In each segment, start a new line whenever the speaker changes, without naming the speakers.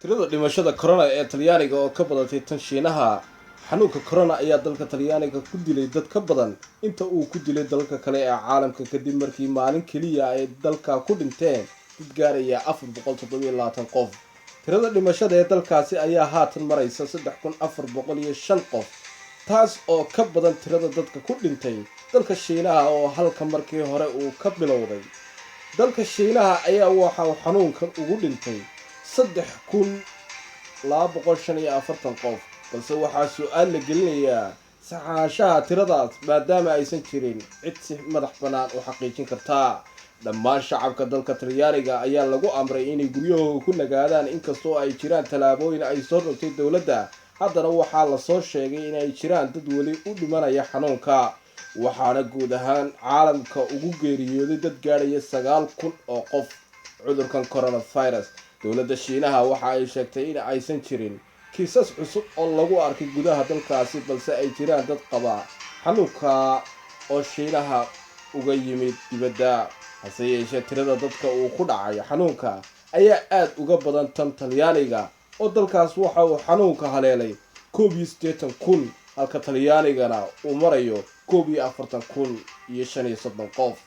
Tirada dhimashada corona ee Talyaaniga oo ka badatay tan Shiinaha. Xanuunka corona ayaa dalka Talyaaniga ku dilay dad ka badan inta uu ku dilay dalalka kale ee caalamka, kadib markii maalin keliya ay dalka ku dhinteen dad gaaraya 427 qof. Tirada dhimashada ee dalkaasi ayaa haatan maraysa 3405 qof, taas oo ka badan tirada dadka ku dhintay dalka Shiinaha oo halka markii hore uu ka bilowday. Dalka Shiinaha ayaa waxa uu xanuunkan ugu dhintay 3245 qof, balse waxaa su-aal la gelinayaa saxaanshaha tiradaas, maadaama aysan jirin cid si madax bannaan u xaqiijin kartaa. Dhammaan shacabka dalka Talyaaniga ayaa lagu amray inay guryahooda ku nagaadaan. Inkastoo ay jiraan tallaabooyin ay soo rogtay dowladda, haddana waxaa lasoo sheegay inay jiraan dad weli u dhimanaya xanuunka, waxaana guud ahaan caalamka ugu geeriyooday dad gaadhaya 9000 oo qof cudurkan coronavirus. Dowladda Shiinaha waxa ay sheegtay in aysan jirin kiisas cusub oo lagu arkay gudaha dalkaasi, balse ay jiraan dad qaba xanuunka oo Shiinaha uga yimid dibadda. Hase yeeshee, tirada dadka uu ku dhacay xanuunka ayaa aada uga badan tan Talyaaniga, oo dalkaas waxa uu xanuunka haleelay 81,000, halka Talyaanigana uu marayo 41,035 qof.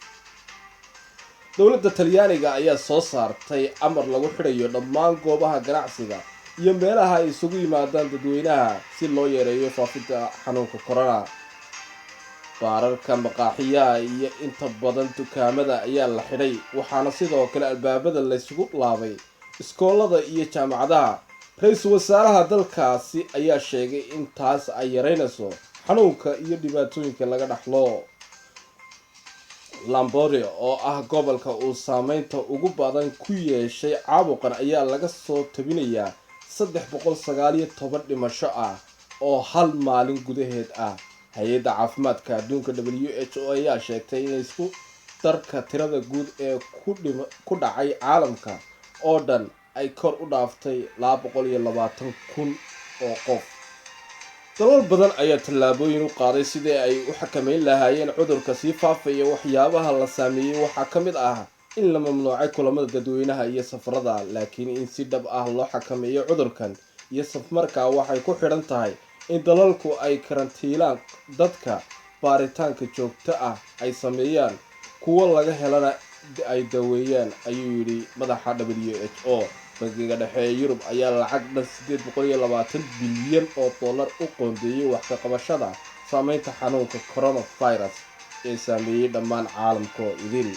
Dowladda Talyaaniga ayaa soo saartay amar lagu xidhayo dhammaan goobaha ganacsiga iyo meelaha ay isugu yimaadaan dadweynaha si loo yareeyo faafidda xanuunka corona. Baararka, maqaaxiyaha iyo inta badan dukaamada ayaa la xidhay, waxaana sidoo kale albaabada laysugu laabay iskoolada iyo jaamacadaha. Ra-iisul wasaaraha dalkaasi ayaa sheegay in taas ay yareynayso xanuunka iyo dhibaatooyinka laga dhaxlo. Lombardy oo ah gobolka uu saameynta ugu badan ku yeeshay caabuqan ayaa laga soo tabinayaa 319 dhimasho ah oo hal maalin gudaheed ah. Hay-adda caafimaadka adduunka WHO ayaa sheegtay in isku darka tirada guud ee ku dhacay caalamka oo dhan ay kor u dhaaftay 220,000 oo qof. Dalal badan ayaa tallaabooyin u qaaday sidii ay u xakameyn lahaayeen cudurka sii faafaya. Waxyaabaha la saameeyey waxaa ka mid ah in la mamnuucay kulamada dadweynaha iyo safarada, laakiin in si dhab ah loo xakameeyo cudurkan iyo safmarkaa waxay ku xidhan tahay in dalalku ay karantiilaan dadka, baaritaanka joogto ah ay sameeyaan, kuwo laga helana ay daweeyaan, ayuu yidhi madaxa WHO. Bangiga Dhexe ee Yurub ayaa lacag dhan 820 bilyan oo dollar u qoondeeyey wax ka qabashada saameynta xanuunka coronavirus ee saameeyey dhammaan caalamka oo idil.